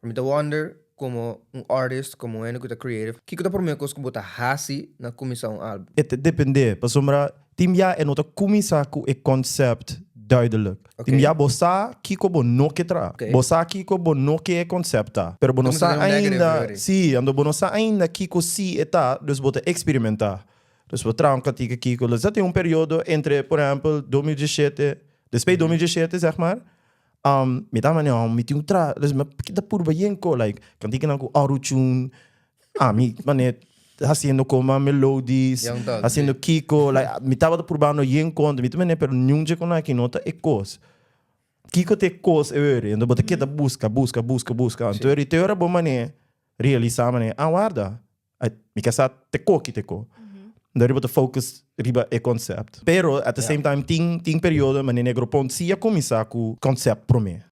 Mi ta wonder como un artist, como un hende cu ta creative, kico ta prome cos cu bo ta haci na cuminsa un album? E ta depende, pasobra tin bia e no ta cuminsa cu e concept duidelijk. Tin bia bo sa kico bo no ke traha, bo sa kico bo no ke e concept ta, pero bo no sa ainda, si, anto bo no sa ainda kico si e ta, dus bo ta experimenta. Dus bo traha un katika kiko, dus ta tin un periodo entre, por ehempel, 2017, despues 2017 zeg maar, Mi ta mane mi tin un tra, dus mi ta purba yen ko like kantikanan ku autotune, ami mane hasiendo koma melodies, Young Thug, hasiendo sí. kiko, like mi tabata purbando yen konta, mi ta mane pero niun dje kon aki no ta e kos. Kiko ta e kos e weri? Enton bo ta keda buska, buska, buska, buska, anto eri te ora bo mane realisa mane, ah warda, Mi ke sa te ko ki te ko. Dan riba ta focus riba e concept. Pero at the same time tin tin periodo manera Negroponte si a cuminsa cu concept prome.